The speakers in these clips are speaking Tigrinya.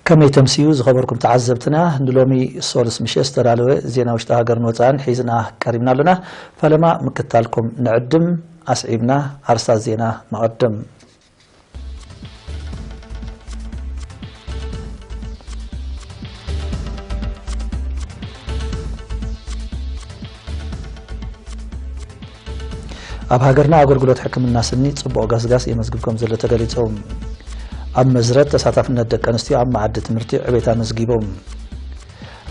ከመይ ተምስዩ ዝኸበርኩም ተዓዘብትና፣ ንሎሚ ሶሉስ ምሸት ዝተዳለወ ዜና ውሽጢ ሃገርን ወጻእን ሒዝና ቀሪብና ኣለና። ፈለማ ምክታልኩም ንዕድም። ኣስዒብና ኣርስታት ዜና መቐድም። ኣብ ሃገርና ኣገልግሎት ሕክምና ስኒ ጽቡቕ ገስጋስ የመዝግብ ከም ዘሎ ተገሊጹ። ኣብ መዝረት ተሳታፍነት ደቂ ኣንስትዮ ኣብ መዓዲ ትምህርቲ ዕቤት ኣመዝጊቡ።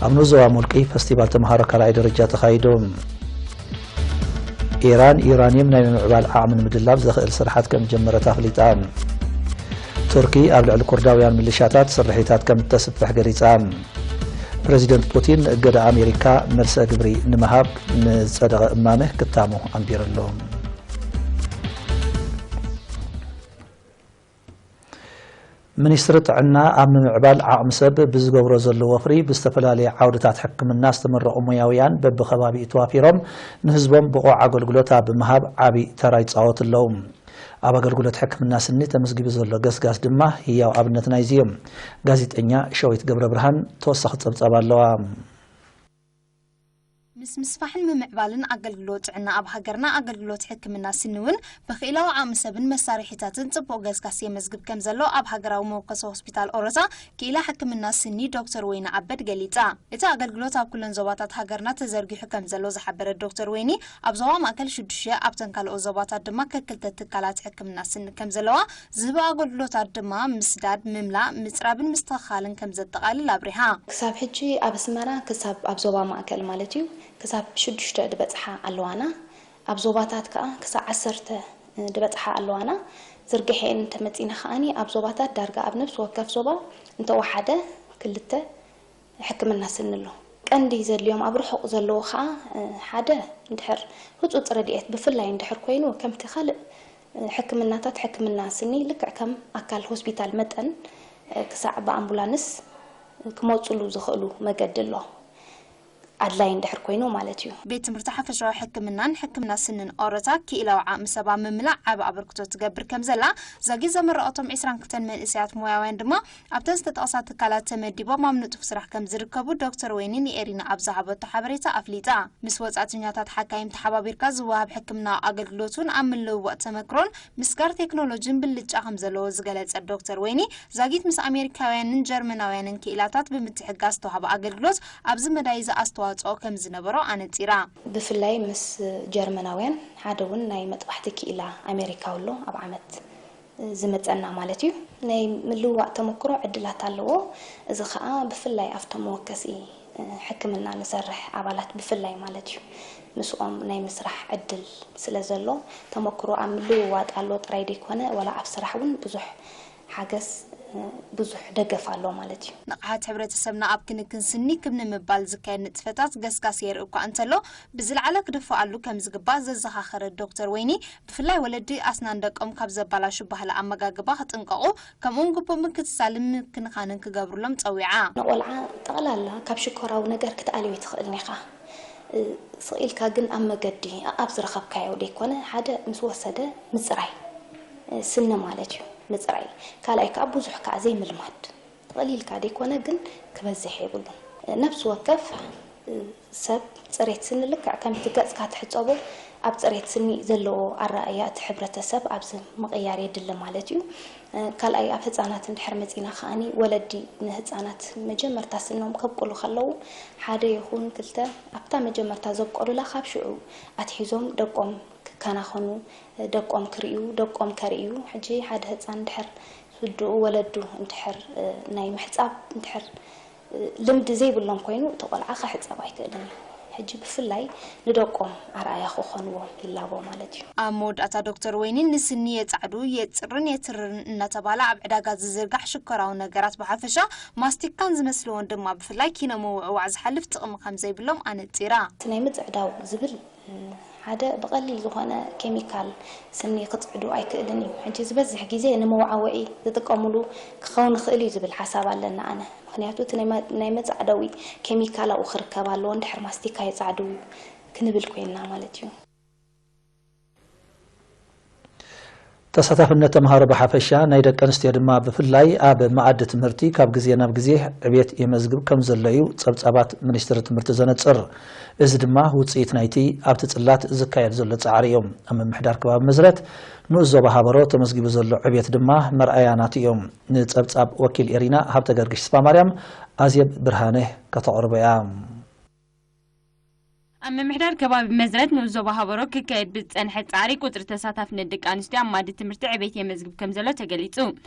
ኣብ ንዞባ ሙልቂ ፈስቲቫል ተምሃሮ ካልኣይ ደረጃ ተኻይዱ። ኢራን ዩራንየም ናይ ምምዕባል ዓቕሚ ንምድላብ ዘኽእል ስራሓት ከም ጀመረት ኣፍሊጣ። ቱርኪ ኣብ ልዕሊ ኩርዳውያን ምልሻታት ስርሒታት ከም እተስፍሕ ገሊጻ። ፕረዚደንት ፑቲን ንእገዳ ኣሜሪካ መልሰ ግብሪ ንምሃብ ንዝጸደቐ እማመ ክታሙ ኣንቢሩ ኣሎ። ሚኒስትሪ ጥዕና ኣብ ምምዕባል ዓቕሚ ሰብ ብዝገብሮ ዘሎ ወፍሪ ብዝተፈላለየ ዓውድታት ሕክምና ዝተመረቑ ሞያውያን በብኸባቢኡ ተዋፊሮም ንህዝቦም ብቑዕ ኣገልግሎት ኣብ ምሃብ ዓቢ ተራ ይጻወቱ ኣለዉ። ኣብ ኣገልግሎት ሕክምና ስኒ ተመዝጊቡ ዘሎ ገስጋስ ድማ ህያው ኣብነት ናይዚ እዩ። ጋዜጠኛ ሸዊት ገብረ ብርሃን ተወሳኺ ጸብጻብ ኣለዋ። ምስ ምስፋሕን ምምዕባልን ኣገልግሎት ጥዕና ኣብ ሃገርና ኣገልግሎት ሕክምና ስኒ እውን ብክኢላዊ ዓቕሚ ሰብን መሳርሒታትን ጽቡቕ ገስጋስ የመዝግብ ከም ዘሎ ኣብ ሃገራዊ መወከሲ ሆስፒታል ኦሮታ ክኢላ ሕክምና ስኒ ዶክተር ወይኒ ኣበድ ገሊጻ። እቲ ኣገልግሎት ኣብ ኩለን ዞባታት ሃገርና ተዘርጊሑ ከም ዘሎ ዝሓበረት ዶክተር ወይኒ ኣብ ዞባ ማእከል ሽዱሽተ ኣብተን ካልኦት ዞባታት ድማ ከክልተ ትካላት ሕክምና ስኒ ከም ዘለዋ ዝህባ ኣገልግሎታት ድማ ምስዳድ፣ ምምላእ፣ ምጽራብን ምስትኽኻልን ከም ዘጠቓልል ኣብሪሃ። ክሳብ ሕጂ ኣብ ኣስመራ ክሳብ ኣብ ዞባ ማእከል ማለት እዩ ክሳብ ሽዱሽተ ዝበጽሓ ኣለዋና። ኣብ ዞባታት ከኣ ክሳብ ዓሰርተ ዝበጽሓ ኣለዋና። ዝርግሐን እንተመጺና ከኣኒ ኣብ ዞባታት ዳርጋ ኣብ ነፍሲ ወከፍ ዞባ እንተወሓደ ክልተ ሕክምና ስኒ ኣሎ። ቀንዲ ዘድልዮም ኣብ ርሑቕ ዘለዎ ከኣ ሓደ እንድሕር ህጹጽ ረድኤት ብፍላይ እንድሕር ኮይኑ ከምቲ ካልእ ሕክምናታት ሕክምና ስኒ ልክዕ ከም ኣካል ሆስፒታል መጠን ክሳዕ ብኣምቡላንስ ክመጹሉ ዝኽእሉ መገዲ ኣሎ። ኣድላይ እንድሕር ኮይኑ ማለት እዩ። ቤት ትምህርቲ ሓፈሻዊ ሕክምናን ሕክምና ስንን ኦሮታ ክኢላዊ ዓቕሚ ሰብ ኣብ ምምላእ ዓቢ ኣበርክቶ ትገብር ከም ዘላ ዛጊት ዘመረቐቶም ዕስራን ክልተን መንእሰያት ሞያውያን ድማ ኣብተን ዝተጠቕሳ ትካላት ተመዲቦም ኣብ ንጡፍ ስራሕ ከም ዝርከቡ ዶክተር ወይኒ ንኤሪና ኣብ ዝሃበቶ ሓበሬታ ኣፍሊጣ። ምስ ወጻእተኛታት ሓካይም ተሓባቢርካ ዝወሃብ ሕክምናዊ ኣገልግሎት እውን ኣብ ምልውዋጥ ተመክሮን ምስጋር ቴክኖሎጂን ብልጫ ከም ዘለዎ ዝገለጸት ዶክተር ወይኒ ዛጊት ምስ ኣሜሪካውያንን ጀርመናውያንን ክኢላታት ብምትሕግጋዝ ዝተዋህበ ኣገልግሎት ኣብዚ መዳይ እዚ ኣስተዋጽኦ ከም ዝነበሮ ኣነጺራ። ብፍላይ ምስ ጀርመናውያን ሓደ እውን ናይ መጥባሕቲ ክኢላ ኣሜሪካዊ ኣሎ ኣብ ዓመት ዝመጸና ማለት እዩ። ናይ ምልውዋጥ ተመክሮ ዕድላት ኣለዎ። እዚ ኸኣ ብፍላይ ኣብቶም መወከሲ ሕክምና ንሰርሕ ኣባላት ብፍላይ ማለት እዩ። ምስኦም ናይ ምስራሕ ዕድል ስለ ዘሎ ተመክሮ ኣብ ምልውዋጥ ኣሎ ጥራይ ደይኮነ፣ ዋላ ኣብ ስራሕ እውን ብዙሕ ሓገዝ፣ ብዙሕ ደገፍ ኣሎ ማለት እዩ። ንቕሓት ሕብረተሰብና ኣብ ክንክን ስኒ ክብ ንምባል ዝካየድ ንጥፈታት ገስጋስ የርኢ እኳ እንተሎ፣ ብዝለዓለ ክድፈኣሉ ከም ዝግባእ ዘዘኻኸረት ዶክተር ወይኒ፣ ብፍላይ ወለዲ ኣስናን ደቆም ካብ ዘባላሹ ባህሊ ኣመጋግባ ክጥንቀቑ፣ ከምኡውን ግቡእ ምክትታልን ምክንኻንን ክገብሩሎም ጸዊዓ። ንቖልዓ ጠቕላላ ካብ ሽኮራዊ ነገር ክትኣልዮ ኣይትኽእልን ኢኻ። እ፣ ስቕ ኢልካ ግን ኣብ መገዲ ኣብ ዝረኸብካዮ ደይኮነ፣ ሓደ ምስ ወሰደ ምጽራይ፣ እ፣ ስኒ ማለት እዩ፣ ምጽራይ። ካልኣይ ከኣ ብዙሕ ከኣ ዘይምልማድ። ተቐሊልካ ደይኮነ ግን ክበዝሕ የብሉን። ነፍሲ ወከፍ ሰብ ጽሬት ስኒ ልክዕ ከምቲ ገጽካ ትሕጸቦ ኣብ ጽሬት ስኒ ዘለዎ ኣረኣእያ እቲ ሕብረተሰብ ኣብዚ ምቕያር የድሊ ማለት እዩ። ካልኣይ ኣብ ህጻናት እንድሕር መጺና ከኣኒ ወለዲ ንህጻናት መጀመርታ ስኖም ከብቁሉ ከለዉ ሓደ ይኹን ክልተ ኣብታ መጀመርታ ዘብቆሉላ ካብ ሽዑ ኣትሒዞም ደቆም ክከናኸኑ፣ ደቆም ክርእዩ፣ ደቆም ከርእዩ። ሕጂ ሓደ ህጻን እንድሕር ስድኡ ወለዱ እንድሕር፣ እ፣ ናይ ምሕጻብ እንድሕር፣ እ፣ ልምዲ ዘይብሎም ኮይኑ፣ እቲ ቆልዓ ክሕጸብ ኣይክእልን እዩ። ሕጂ ብፍላይ ንደቆም ኣርኣያ ክኾንዎም ይላቦ ማለት እዩ። ኣብ መወዳእታ ዶክተር ወይኒ ንስኒ የጻዕዱ፣ የጽርን የትርርን እናተባህለ ኣብ ዕዳጋ ዝዝርጋሕ ሽኮራዊ ነገራት ብሓፈሻ ማስቲካን ዝመስልዎን ድማ ብፍላይ ኪኖ ምውዕዋዕ ዝሓልፍ ጥቕሚ ከም ዘይብሎም ኣነጺራ። እቲ ናይ ምጽዕዳው ዝብል ሓደ ብቐሊል ዝኾነ ኬሚካል ስኒ ክጽዕዱ ኣይክእልን እዩ። ሕጂ ዝበዝሕ ግዜ ንመወዓውዒ ዝጥቀሙሉ ክኸውን ይኽእል እዩ ዝብል ሓሳብ ኣለኒ ኣነ። ምኽንያቱ እቲ ናይ ማ-፣ ናይ መጻዕደዊ ኬሚካል ኣብኡ ክርከብ ኣለዎ። እንድሕር ማስቲካ የጻዕድው እዩ ክንብል ኮይንና ማለት እዩ። ተሳታፍነት ተምሃሮ ብሓፈሻ፣ ናይ ደቂ ኣንስትዮ ድማ ብፍላይ ኣብ መኣዲ ትምህርቲ ካብ ግዜ ናብ ግዜ ዕቤት የመዝግብ ከም ዘሎ እዩ ጸብጻባት ሚኒስትሪ ትምህርቲ ዘነጽር። እዚ ድማ ውጽኢት ናይቲ ኣብቲ ጽላት ዝካየድ ዘሎ ጻዕሪ እዩ። ኣብ ምምሕዳር ከባቢ መዝረት ንኡስ ዞባ ሃበሮ ተመዝጊቡ ዘሎ ዕቤት ድማ መርኣያ ናቱ እዩ። ንጸብጻብ ወኪል ኤሪና ሃብተ ገርግሽ ተስፋማርያም ኣዜብ ብርሃነ ከተቕርቦ እያ። ኣብ ምምሕዳር ከባቢ መዝረት ንኡስ ዞባ ሃበሮ ክካየድ ብዝጸንሐ ጻዕሪ ቁጽሪ ተሳታፍነት ደቂ ኣንስትዮ ኣብ ማዲ ትምህርቲ ዕቤት የመዝግብ ከም ዘሎ ተገሊጹ።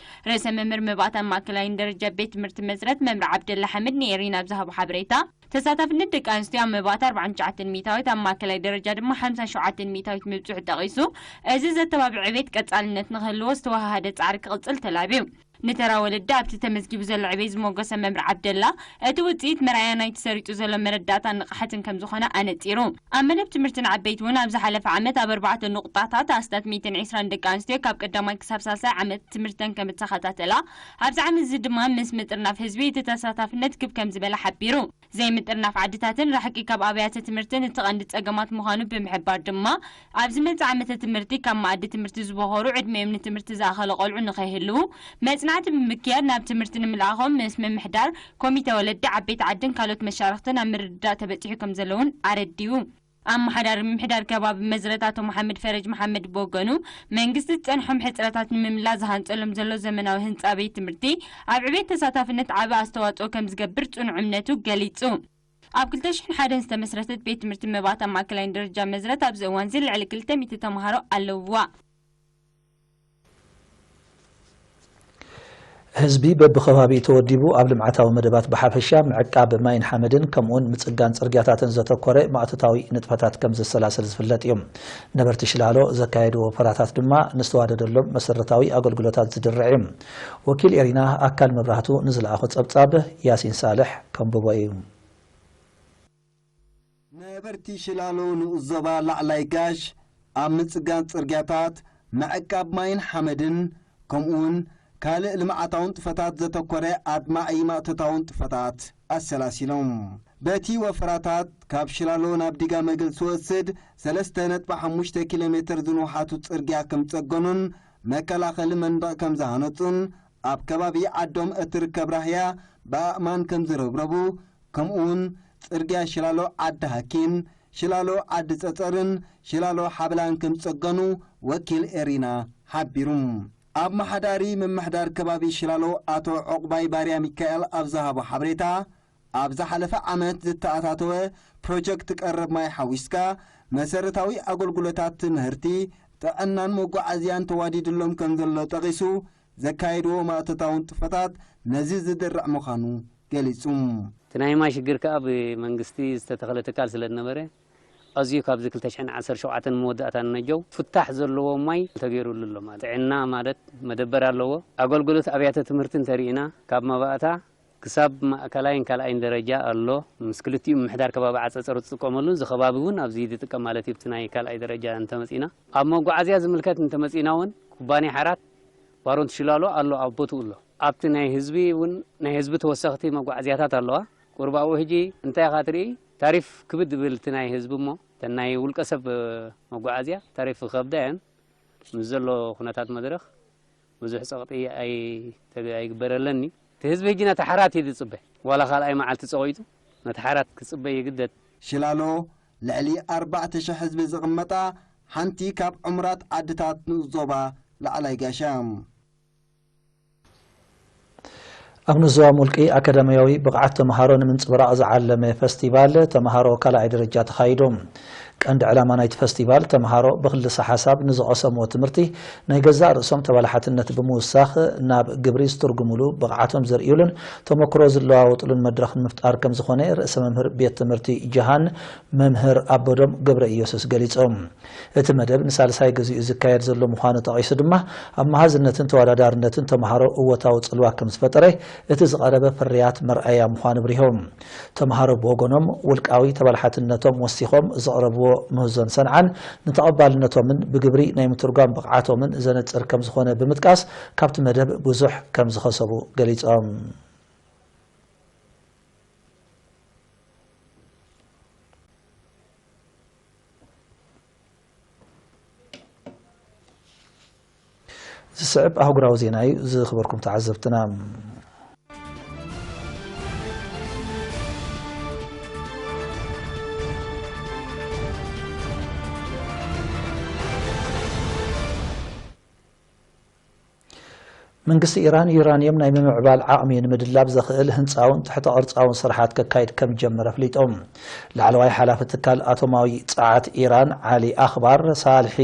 ርእሰ መምህር መባእታን ማእከላይን ደረጃ ቤት ትምህርቲ መዝረት መምር ዓብደላ ሓምድ ንኤሪና ኣብ ዝሃቦ ሓበሬታ፣ ተሳታፍነት ደቂ ኣንስትዮ ኣብ መባእታ ኣርባዓን ትሽዓተን ሚእታዊት ኣብ ማእከላይ ደረጃ ድማ ሓምሳን ሸውዓተን ሚእታዊት ምብጽሑ ጠቒሱ፣ እዚ ዘተባብዕ ዕቤት ቀጻልነት ንክህልዎ ዝተወሃሃደ ጻዕሪ ክቕጽል ተላብዩ። ንተራ ወለዲ ኣብቲ ተመዝጊቡ ዘሎ ዕቤት ዝሞገሰ መምር ዓብደላ፣ እቲ ውጽኢት መርኣያ ናይቲ ሰሪጹ ዘሎ መረዳእታን ንቕሓትን ከም ዝኾነ ኣነጺሩ። ኣብ መደብ ትምህርቲ ንዓበይቲ እውን ኣብ ዝሓለፈ ዓመት ኣብ ኣርባዕተ ንቑጣታት ኣስታት ሚእትን ዕስራን ደቂ ኣንስትዮ ካብ ቀዳማይ ክሳብ ሳልሳይ ዓመት ትምህርተን ከም እተኸታተላ፣ ኣብዚ ዓመት እዚ ድማ ምስ ምጥርናፍ ህዝቢ እቲ ተሳታፍነት ክብ ከም ዝበለ ሓቢሩ። ዘይምጥርናፍ ዓድታትን ራሕቂ ካብ ኣብያተ ትምህርትን እቲ ቀንዲ ጸገማት ምዃኑ ብምሕባር ድማ፣ ኣብ ዝመጽእ ዓመተ ትምህርቲ ካብ መኣዲ ትምህርቲ ዝበኾሩ ዕድሚኦም ንትምህርቲ ዝኣኸለ ቆልዑ ንኸይህልዉ መጽናዕቲ ብምክያድ ናብ ትምህርቲ ንምልኣኾም ምስ ምምሕዳር፣ ኮሚተ ወለዲ፣ ዓበይቲ ዓድን ካልኦት መሻርኽትን ኣብ ምርድዳእ ተበጺሑ ከም ዘሎ እውን ኣረዲኡ። ኣመሓዳሪ ምምሕዳር ከባቢ መዝረት ኣቶ መሓመድ ፈረጅ መሓመድ ብወገኑ፣ መንግስቲ ዝጸንሖም ሕጽረታት ንምምላእ ዝሃንጸሎም ዘሎ ዘመናዊ ህንጻ ቤት ትምህርቲ ኣብ ዕቤት ተሳታፍነት ዓቢ ኣስተዋጽኦ ከም ዝገብር ጽኑዕ እምነቱ ገሊጹ። ኣብ ክልተ ሽሕን ሓደን ዝተመስረተት ቤት ትምህርቲ መባእታ ማእከላይን ደረጃ መዝረት ኣብዚ እዋንዚ ልዕሊ ክልተ ሚእቲ ተምሃሮ ኣለውዋ። ህዝቢ በብኸባቢኡ ተወዲቡ ኣብ ልምዓታዊ መደባት ብሓፈሻ ምዕቃብ ማይን ሓመድን ከምኡውን ምጽጋን ጽርግያታትን ዘተኮረ ማእቶታዊ ንጥፈታት ከም ዘሰላስል ዝፍለጥ እዩ። ነበርቲ ሽላሎ ዘካየድዎ ወፈራታት ድማ ንዝተዋደደሎም መሰረታዊ ኣገልግሎታት ዝድርዕ እዩ። ወኪል ኤሪና ኣካል መብራህቱ ንዝለኣኾ ጸብጻብ ያሲን ሳልሕ ከንብቦ እዩ። ነበርቲ ሽላሎ ንኡስ ዞባ ላዕላይ ጋሽ ኣብ ምጽጋን ጽርግያታት፣ ምዕቃብ ማይን ሓመድን ከምኡውን ካልእ ልምዓታዊ ንጥፈታት ዘተኮረ ኣድማዒ ማእቶታዊ ንጥፈታት ኣሰላሲሎም። በቲ ወፈራታት ካብ ሽላሎ ናብ ዲጋ መግል ዝወስድ ሰለስተ ነጥቢ ሓሙሽተ ኪሎ ሜትር ዝንውሓቱ ጽርግያ ከም ጸገኑን መከላኸሊ መንደቕ ከም ዝሃነጹን ኣብ ከባቢ ዓዶም እትርከብ ራህያ ብኣእማን ከም ዝረብረቡ ከምኡውን ጽርግያ ሽላሎ ዓዲ ሃኪን፣ ሽላሎ ዓዲ ጸጸርን ሽላሎ ሓብላን ከም ዝጸገኑ ወኪል ኤሪና ሓቢሩ። ኣመሓዳሪ ምምሕዳር ከባቢ ሽላሎ ኣቶ ዑቕባይ ባርያ ሚካኤል ኣብ ዝሃቦ ሓበሬታ፣ ኣብ ዝሓለፈ ዓመት ዝተኣታተወ ፕሮጀክት ቀረብ ማይ ሓዊስካ መሰረታዊ ኣገልግሎታት ትምህርቲ፣ ጥዕናን መጓዓዝያን ተዋዲድሎም ከም ዘሎ ጠቒሱ፣ ዘካየድዎ ማእቶታዊ ንጥፈታት ነዚ ዝድርዕ ምዃኑ ገሊጹ። እቲ ናይ ማይ ሽግር ከኣ ብመንግስቲ ዝተተኽለ ትካል ስለ ዝነበረ ኣዝዩ ካብዚ ክልተ ሽሕን ዓሰርተ ሸውዓተን መወዳእታ ንነጀው ፍታሕ ዘለዎ ማይ ተገይሩሉ ኣሎ። ማለት ጥዕና ማለት መደበር ኣለዎ። ኣገልግሎት ኣብያተ ትምህርቲ እንተሪእና ካብ መባእታ ክሳብ ማእከላይን ካልኣይን ደረጃ ኣሎ። ምስ ክልቲኡ ምምሕዳር ከባቢ ዓጸጸሩ ትጥቀመሉ፣ እዚ ከባቢ እውን ኣብዚ ዝጥቀም ማለት እዩ። ኣብቲ ናይ ካልኣይ ደረጃ እንተመጺና፣ ኣብ መጓዓዝያ ዝምልከት እንተመጺና እውን ኩባንያ ሓራት ባሮንት ሽላሎ ኣሎ፣ ኣብ ቦትኡ ኣሎ። ኣብቲ ናይ ህዝቢ እውን ናይ ህዝቢ ተወሰኽቲ መጓዓዝያታት ኣለዋ። ቁርባኡ ሕጂ እንታይ ኢኻ ትርኢ? ታሪፍ ክብድ ዝብል እቲ ናይ ህዝቢ እሞ እተን ናይ ውልቀ ሰብ መጓዓዝያ ታሪፍ ክኸብዳ እየን። ምስ ዘሎ ኩነታት መድረኽ ብዙሕ ጸቕጢ ኣይ- ኣይግበረለኒ። እቲ ህዝቢ ሕጂ ነቲ ሓራት እዩ ዝጽበ። ዋላ ካልኣይ መዓልቲ ጸቒጡ ነቲ ሓራት ክጽበ ይግደድ። ሽላሎ ልዕሊ ኣርባዕተ ሽሕ ህዝቢ ዝቕመጣ ሓንቲ ካብ ዕሙራት ዓድታት ንኡስ ዞባ ላዕላይ ጋሻ። ኣብ ንዞባ ሙልቂ ኣካዳሚያዊ ብቕዓት ተምሃሮ ንምንጽብራቕ ዝዓለመ ፈስቲቫል ተምሃሮ ካልኣይ ደረጃ ተኻይዱ። ቀንዲ ዕላማ ናይቲ ፈስቲቫል ተምሃሮ ብክልሰ ሓሳብ ንዝቐሰምዎ ትምህርቲ ናይ ገዛእ ርእሶም ተባላሓትነት ብምውሳኽ ናብ ግብሪ ዝትርጉምሉ፣ ብቕዓቶም ዘርእዩሉን ተመክሮ ዝለዋወጥሉን መድረኽ ንምፍጣር ከም ዝኾነ ርእሰ መምህር ቤት ትምህርቲ ጀሃን መምህር ኣቦዶም ገብረ ኢየሱስ ገሊጾም። እቲ መደብ ንሳልሳይ ግዜኡ ዝካየድ ዘሎ ምዃኑ ጠቒሱ ድማ ኣብ መሃዝነትን ተወዳዳርነትን ተምሃሮ እወታዊ ጽልዋ ከም ዝፈጠረ እቲ ዝቐረበ ፍርያት መርኣያ ምዃኑ ኣብሪሆም። ተምሃሮ ብወገኖም ውልቃዊ ተባላሓትነቶም ወሲኾም ዘቕረብዎ ምህዞን ሰንዓን ንተቐባልነቶምን ብግብሪ ናይ ምትርጓም ብቕዓቶምን ዘነጽር ከም ዝኾነ ብምጥቃስ ካብቲ መደብ ብዙሕ ከም ዝኸሰቡ ገሊጾም። ዝስዕብ ኣህጉራዊ ዜና እዩ። ዝኽበርኩም ተዓዘብትና፣ መንግስቲ ኢራን ዩራንየም ናይ ምምዕባል ዓቕሚ ንምድላብ ዘኽእል ህንፃውን ትሕተ ቅርፃውን ስራሓት ከካይድ ከም ጀመረ ኣፍሊጦም። ላዕለዋይ ሓላፊ ትካል ኣቶማዊ ጸዓት ኢራን ዓሊ ኣኽባር ሳልሒ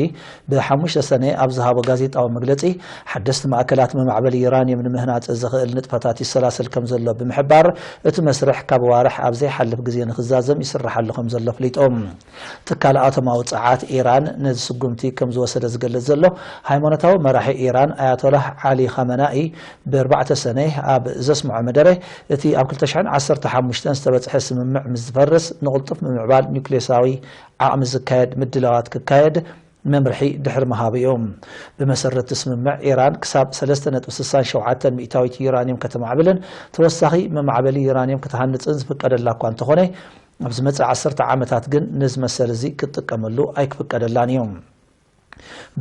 ብሓሙሽተ ሰነ ኣብ ዝሃቦ ጋዜጣዊ መግለጺ፣ ሓደስቲ ማእከላት መማዕበሊ ዩራንየም ንምህናጽ ዘኽእል ንጥፈታት ይሰላሰል ከም ዘሎ ብምሕባር፣ እቲ መስርሕ ካብ ዋርሕ ኣብ ዘይሓልፍ ግዜ ንኽዛዘም ይስራሕ ኣሎ ከም ዘሎ ኣፍሊጦም። ትካል ኣቶማዊ ጸዓት ኢራን ነዚ ስጉምቲ ከም ዝወሰደ ዝገልጽ ዘሎ፣ ሃይማኖታዊ መራሒ ኢራን ኣያቶላህ ዓሊ ኻመናኢ ብኣርባዕተ ሰነ ኣብ ዘስምዖ መደረ፣ እቲ ኣብ ክልተ ሽሕን ዓሰርተ ሓሙሽተን ዝተበጽሐ ስምምዕ ምስ ዝፈርስ፣ ንቕልጡፍ ምምዕባል ኒውክሌሳዊ ዓቕሚ ዝካየድ ምድላዋት ክካየድ መምርሒ ድሕሪ ምሃቡ እዩ። ብመሰረት እቲ ስምምዕ፣ ኢራን ክሳብ ሰለስተ ነጥቢ ስሳን ሸውዓተን ሚእታዊት ዩራንየም ከተማዕብልን ተወሳኺ መማዕበሊ ዩራንየም ክትሃንጽን ዝፍቀደላ እኳ እንተኾነ፣ ኣብ ዝመጽእ ዓሰርተ ዓመታት ግን ነዚ መሰል እዚ ክትጥቀመሉ ኣይክፍቀደላን እዩ።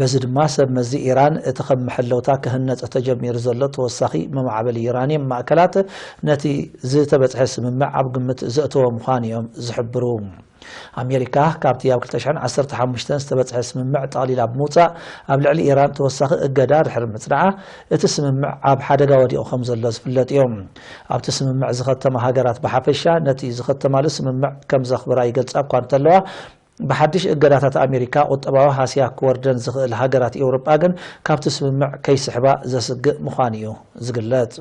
በዚ ድማ ሰብ መዚ ኢራን እቲ ከም መሐለውታ ክህነጽ ተጀሚሩ ዘሎ ተወሳኺ መማዕበሊ ዩራንየም ማእከላት ነቲ ዝተበጽሐ ስምምዕ ኣብ ግምት ዘእተዎ ምዃኑ እዮም ዝሕብሩ። ኣሜሪካ ካብቲ ኣብ ክልተ ሽሕን ዓሰርተ ሓሙሽተን ዝተበጽሐ ስምምዕ ጠቕሊላ ብምውጻእ፣ ኣብ ልዕሊ ኢራን ተወሳኺ እገዳ ድሕሪ ምጽናዓ፣ እቲ ስምምዕ ኣብ ሓደጋ ወዲቑ ከም ዘሎ ዝፍለጥ እዩ። ኣብቲ ስምምዕ ዝኸተማ ሃገራት ብሓፈሻ ነቲ ዝኸተማሉ ስምምዕ ከም ዘኽብራ ይገልጻ እኳ እንተለዋ፣ ብሓድሽ እገዳታት ኣሜሪካ ቁጠባዊ ሃስያ ክወርደን ዝኽእል ሃገራት ኤውሮጳ ግን ካብቲ ስምምዕ ከይስሕባ ዘስግእ ምዃኑ እዩ ዝግለጽ።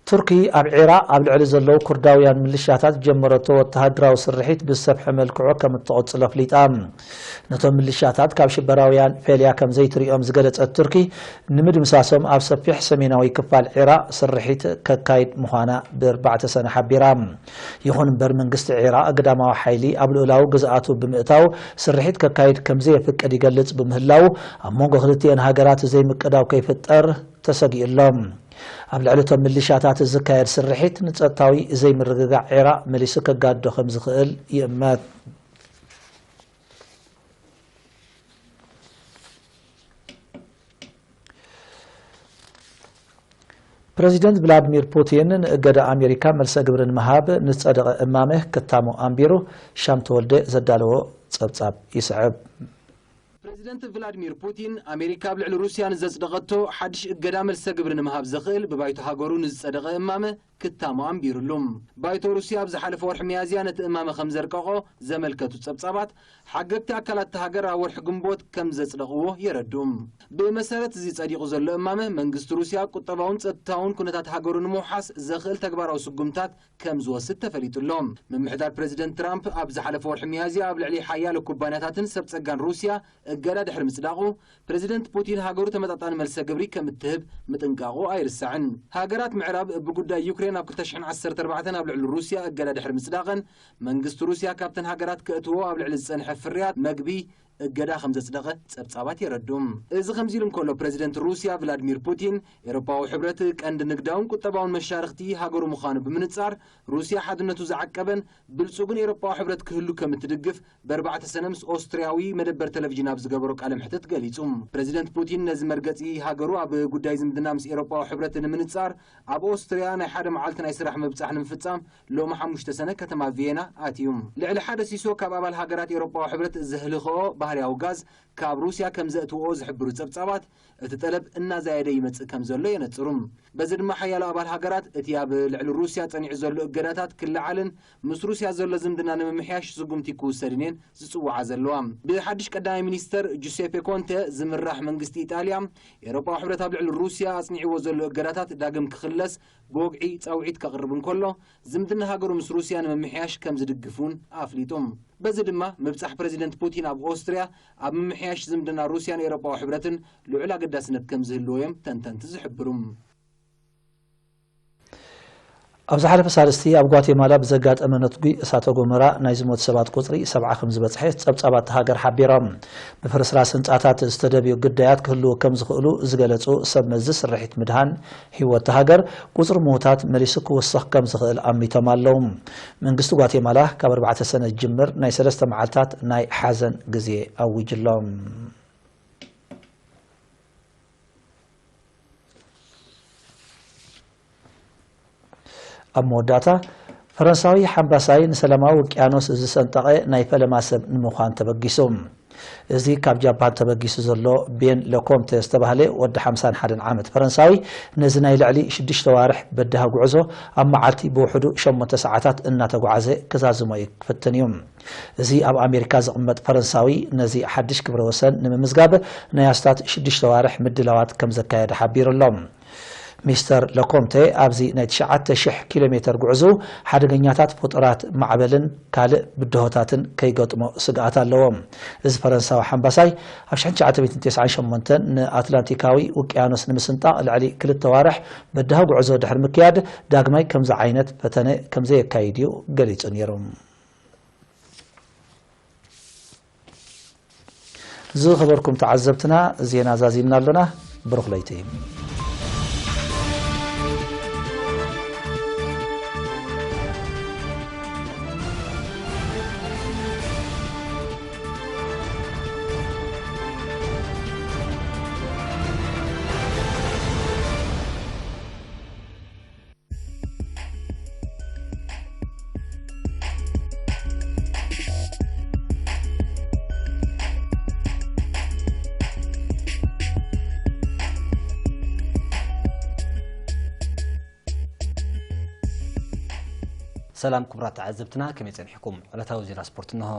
ቱርኪ ኣብ ዒራቕ ኣብ ልዕሊ ዘለዉ ኩርዳውያን ምልሻታት ጀመረቶ ወተሃደራዊ ስርሒት ብዝሰፍሐ መልክዑ ከም እትቕጽሎ ኣፍሊጣ። ነቶም ምልሻታት ካብ ሽበራውያን ፈልያ ከም ዘይትርእዮም ዝገለጸት ቱርኪ፣ ንምድምሳሶም ኣብ ሰፊሕ ሰሜናዊ ክፋል ዒራቕ ስርሒት ከካይድ ምዃና ብኣርባዕተ ሰነ ሓቢራ። ይኹን እምበር፣ መንግስቲ ዒራቕ ግዳማዊ ሓይሊ ኣብ ልኡላዊ ግዝኣቱ ብምእታው ስርሒት ከካይድ ከም ዘየፍቅድ ይገልጽ ብምህላው፣ ኣብ መንጎ ክልቲኤን ሃገራት ዘይምቅዳው ከይፍጠር ተሰጊኡ ኣሎ። ኣብ ልዕሊ እቶም ምልሻታት ዝካየድ ስርሒት ንጸጥታዊ ዘይምርግጋዕ ዒራቕ መሊሱ ከጋድዶ ከም ዝኽእል ይእመት። ፕረዚደንት ቭላድሚር ፑቲን ንእገዳ ኣሜሪካ መልሰ ግብሪ ንምሃብ ንዝጸደቐ እማመ ክታሙ ኣንቢሩ። ሻም ተወልደ ዘዳለዎ ጸብጻብ ይስዕብ። ፕረዚደንት ቭላድሚር ፑቲን፣ ኣሜሪካ ኣብ ልዕሊ ሩስያ ንዘጽደቐቶ ሓድሽ እገዳ መልሰ ግብሪ ንምሃብ ዘኽእል ብባይቶ ሃገሩ ንዝጸደቐ እማመ ክታሙ ኣንቢሩሉ። ባይቶ ሩስያ ኣብ ዝሓለፈ ወርሒ ሚያዝያ ነቲ እማመ ከም ዘርቀቖ ዘመልከቱ ጸብጻባት፣ ሓገግቲ ኣካላት እታ ሃገር ኣብ ወርሒ ግንቦት ከም ዘጽደቕዎ የረድኡ። ብመሰረት እዚ ጸዲቑ ዘሎ እማመ፣ መንግስቲ ሩስያ ቁጠባውን ጸጥታውን ኩነታት ሃገሩ ንምውሓስ ዘኽእል ተግባራዊ ስጉምታት ከም ዝወስድ ተፈሊጡ ኣሎ። ምምሕዳር ፕረዚደንት ትራምፕ ኣብ ዝሓለፈ ወርሒ ሚያዝያ ኣብ ልዕሊ ሓያሎ ኩባንያታትን ሰብ ጸጋን ሩስያ እገዳ ድሕሪ ምጽዳቑ፣ ፕረዚደንት ፑቲን ሃገሩ ተመጣጣኒ መልሰ ግብሪ ከም እትህብ ምጥንቃቑ ኣይርሳዕን። ሃገራት ምዕራብ ብጉዳይ ዩክሬን ኣብ ክልተ ሽሕን ዓሰርተ ኣርባዕተን ኣብ ልዕሊ ሩስያ እገዳ ድሕሪ ምጽዳቐን፣ መንግስቲ ሩስያ ካብተን ሃገራት ከእትዎ ኣብ ልዕሊ ዝጸንሐ ፍርያት መግቢ እገዳ ከም ዘጽደቐ ጸብጻባት የረድኡ። እዚ ከምዚ ኢሉ እንከሎ፣ ፕረዚደንት ሩስያ ቭላድሚር ፑቲን፣ ኤውሮፓዊ ሕብረት ቀንዲ ንግዳውን ቁጠባውን መሻርኽቲ ሃገሩ ምዃኑ ብምንጻር፣ ሩስያ ሓድነቱ ዝዓቀበን ብልጹግን ኤውሮፓዊ ሕብረት ክህሉ ከም እትድግፍ ብኣርባዕተ ሰነ ምስ ኦስትርያዊ መደበር ቴሌቪዥን ኣብ ዝገበሮ ቃለ መሕትት ገሊጹ። ፕረዚደንት ፑቲን ነዚ መርገጺ ሃገሩ ኣብ ጉዳይ ዝምድና ምስ ኤውሮፓዊ ሕብረት ንምንጻር ኣብ ኦስትርያ ናይ ሓደ መዓልቲ ናይ ስራሕ ምብጻሕ ንምፍጻም ሎሚ ሓሙሽተ ሰነ ከተማ ቪየና ኣትዩ። ልዕሊ ሓደ ሲሶ ካብ ኣባል ሃገራት ኤውሮጳዊ ሕብረት ዘህልኽኦ ባህርያዊ ጋዝ ካብ ሩስያ ከም ዘእትውኦ ዝሕብሩ ጸብጻባት፣ እቲ ጠለብ እናዛየደ ይመጽእ ከም ዘሎ የነጽሩ። በዚ ድማ ሓያሎ ኣባል ሃገራት እቲ ኣብ ልዕሊ ሩስያ ጸኒዑ ዘሎ እገዳታት ክለዓልን ምስ ሩስያ ዘሎ ዝምድና ንምምሕያሽ ስጉምቲ ክውሰድን እየን ዝጽውዓ ዘለዋ። ብሓድሽ ቀዳማይ ሚኒስተር ጁሴፔ ኮንተ ዝምራሕ መንግስቲ ኢጣልያ፣ ኤውሮጳዊ ሕብረት ኣብ ልዕሊ ሩስያ ኣጽኒዕዎ ዘሎ እገዳታት ዳግም ክኽለስ ብወግዒ ጻውዒት ከቕርብ እንከሎ፣ ዝምድና ሃገሩ ምስ ሩስያ ንምምሕያሽ ከም ዝድግፍ እውን ኣፍሊጡ። በዚ ድማ ምብጻሕ ፕረዚደንት ፑቲን ኣብ ኦስትርያ ኣብ ምምሕያሽ ዝምድና ሩስያን ኤውሮጳዊ ሕብረትን ልዑል ኣገዳስነት ከም ዝህልዎ እዮም ተንተንቲ ዝሕብሩ። ኣብ ዝሓለፈ ሳልስቲ ኣብ ጓቴማላ ብዘጋጠመ ነትጒ እሳተ ጎመራ ናይ ዝሞት ሰባት ቁጽሪ ሰብዓ ከም ዝበጽሐ ጸብጻባት እታ ሃገር ሓቢሮም። ብፍርስራስ ህንጻታት ዝተደብዩ ግዳያት ክህልዉ ከም ዝኽእሉ ዝገለጹ ሰብ መዚ ስርሒት ምድሃን ህይወት እታ ሃገር፣ ቁጽሪ ምዉታት መሊሱ ክውስኽ ከም ዝኽእል ኣሚቶም ኣለዉ። መንግስቲ ጓቴማላ ካብ ኣርባዕተ ሰነ ዝጅምር ናይ ሰለስተ መዓልታት ናይ ሓዘን ግዜ ኣዊጁ ኣሎ። ኣብ መወዳእታ፣ ፈረንሳዊ ሓምባሳይ ንሰላማዊ ውቅያኖስ ዝሰንጠቐ ናይ ፈለማ ሰብ ንምዃን ተበጊሱ። እዚ ካብ ጃፓን ተበጊሱ ዘሎ ቤን ለኮምተ ዝተባህለ ወዲ ሓምሳን ሓደን ዓመት ፈረንሳዊ፣ ነዚ ናይ ልዕሊ ሽዱሽተ ዋርሕ በዳሂ ጉዕዞ ኣብ መዓልቲ ብውሕዱ ሸሞንተ ሰዓታት እናተጓዓዘ ክዛዝሞ እዩ ክፍትን እዩ። እዚ ኣብ ኣሜሪካ ዝቕመጥ ፈረንሳዊ፣ ነዚ ሓድሽ ክብረ ወሰን ንምምዝጋብ ናይ ኣስታት ሽዱሽተ ዋርሕ ምድላዋት ከም ዘካየደ ሓቢሩ ኣሎ። ሚስተር ለኮምተ ኣብዚ ናይ ትሽዓተ ሽሕ ኪሎ ሜተር ጉዕዞ ሓደገኛታት ፍጡራት ማዕበልን ካልእ ብድሆታትን ከይገጥሞ ስግኣት ኣለዎ። እዚ ፈረንሳዊ ሓምባሳይ ኣብ ሽሕን ትሽዓተ ሚእትን ተስዓን ሸሞንተን ንኣትላንቲካዊ ውቅያኖስ ንምስንጣቕ ልዕሊ ክልተ ዋርሕ በዳሂ ጉዕዞ ድሕሪ ምክያድ ዳግማይ ከምዚ ዓይነት ፈተነ ከም ዘየካይድ እዩ ገሊጹ ነይሩ። ዝኸበርኩም ተዓዘብትና፣ ዜና ዛዚምና ኣሎና። ብሩኽ ለይቲ። ሰላም ክቡራት ተዓዘብትና፣ ከመይ ጸኒሕኩም? ዕለታዊ ዜና ስፖርት እንሆ።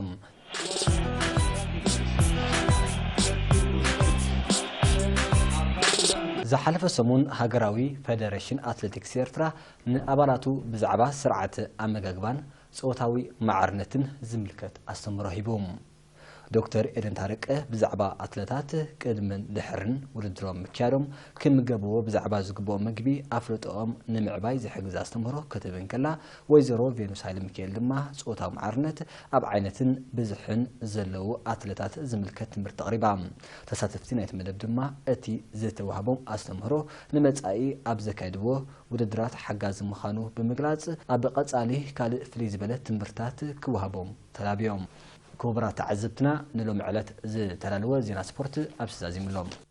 ዝሓለፈ ሰሙን ሃገራዊ ፈደረሽን ኣትሌቲክስ ኤርትራ ንኣባላቱ ብዛዕባ ስርዓተ ኣመጋግባን ጾታዊ ማዕርነትን ዝምልከት ኣስተምህሮ ሂቡ። ዶክተር ኤደን ታረቀ ብዛዕባ ኣትለታት ቅድምን ድሕርን ውድድሮም ምክያዶም፣ ክምገብዎ ብዛዕባ ዝግብኦም ምግቢ ኣፍልጦኦም ንምዕባይ ዝሕግዝ ኣስተምህሮ ክትህብ እንከላ፣ ወይዘሮ ቬኑስ ሃይለ ሚካኤል ድማ ጾታዊ ማዕርነት ኣብ ዓይነትን ብዝሕን ዘለዉ ኣትለታት ዝምልከት ትምህርቲ ኣቕሪባ። ተሳተፍቲ ናይቲ መደብ ድማ እቲ ዝተዋህቦም ኣስተምህሮ ንመጻኢ ኣብ ዘካየድዎ ውድድራት ሓጋዚ ምዃኑ ብምግላጽ፣ ኣብ ቀጻሊ ካልእ ፍልይ ዝበለ ትምህርትታት ክወሃቦም ተላብዮም። ክቡራት ተዓዘብትና፣ ንሎሚ ዕለት ዝተዳለወ ዜና ስፖርት ኣብዚ ዛዚሙ ኣሎ።